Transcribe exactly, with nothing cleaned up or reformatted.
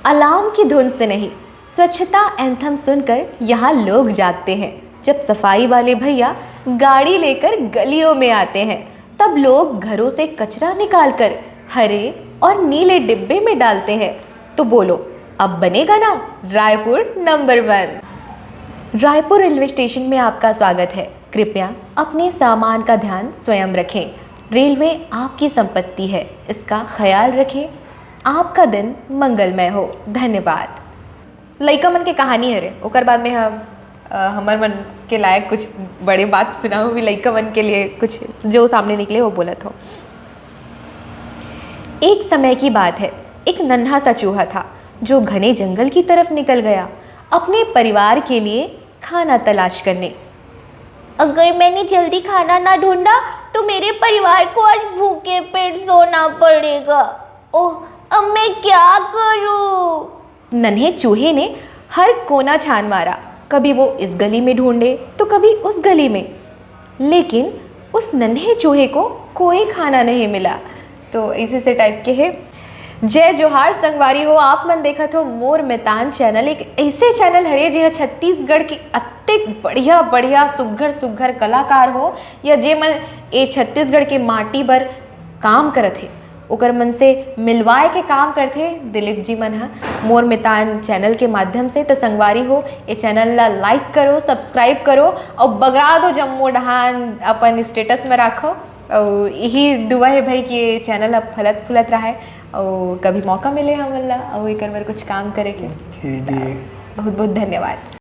Alarm की धुन से नहीं, स्वच्छता एंथम सुनकर यहाँ लोग जागते हैं। जब सफाई वाले भैया गाड़ी लेकर गलियों में आते हैं, तब लोग घरों से कचरा निकालकर हरे और नीले डिब्बे में डालते हैं। तो बोलो, अब बनेगा ना रायपुर नंबर वन? रायपुर रेलवे स्टेशन में आपका स्वागत है। कृपया अपने सामान का ध्यान स्वयं रखें। रेलवे आपकी संपत्ति है, इसका ख्याल रखें। आपका दिन मंगलमय हो। धन्यवाद। लइका मन के कहानी हरे, ओकर बाद में हम, अ, हमर मन के लायक कुछ बड़े बात सुनाहूँ, भी लइका मन के लिए कुछ जो सामने निकले, वो बोलत हो। एक समय की बात है, एक नन्हा सा चूहा था जो घने जंगल की तरफ निकल गया अपने परिवार के लिए खाना तलाश करने। अगर मैंने जल्दी खाना ना ढूंढा तो मेरे परिवार को आज भूखे पेट सोना पड़ेगा। ओह, अब मैं क्या करूं? नन्हे चूहे ने हर कोना छान मारा। कभी वो इस गली में ढूंढे तो कभी उस गली में, लेकिन उस नन्हे चूहे को कोई खाना नहीं मिला। तो इसी से टाइप के है। जय जोहार संगवारी हो, आप मन देखत हो मोर मितान चैनल। एक ऐसे चैनल हरे जे ह छत्तीसगढ़ के अतेक बढ़िया बढ़िया सुघर सुघर कलाकार हो, या जे मन ए छत्तीसगढ़ के माटी बर काम करत हे, ओकर मन से मिलवाए के काम करथे दिलीप जी मन ह मोर मितान चैनल के माध्यम से। त संगवारी हो, ए चैनल ला लाइक करो, सब्सक्राइब करो और बगरा दो जम्मो डहान अपन स्टेटस में राखो। और यही दुआ है भाई कि ये चैनल अब फलत फुलत रहे और कभी मौका मिले हमन ला और एकर बर कुछ काम करे के। जी, जी। बहुत बहुत धन्यवाद।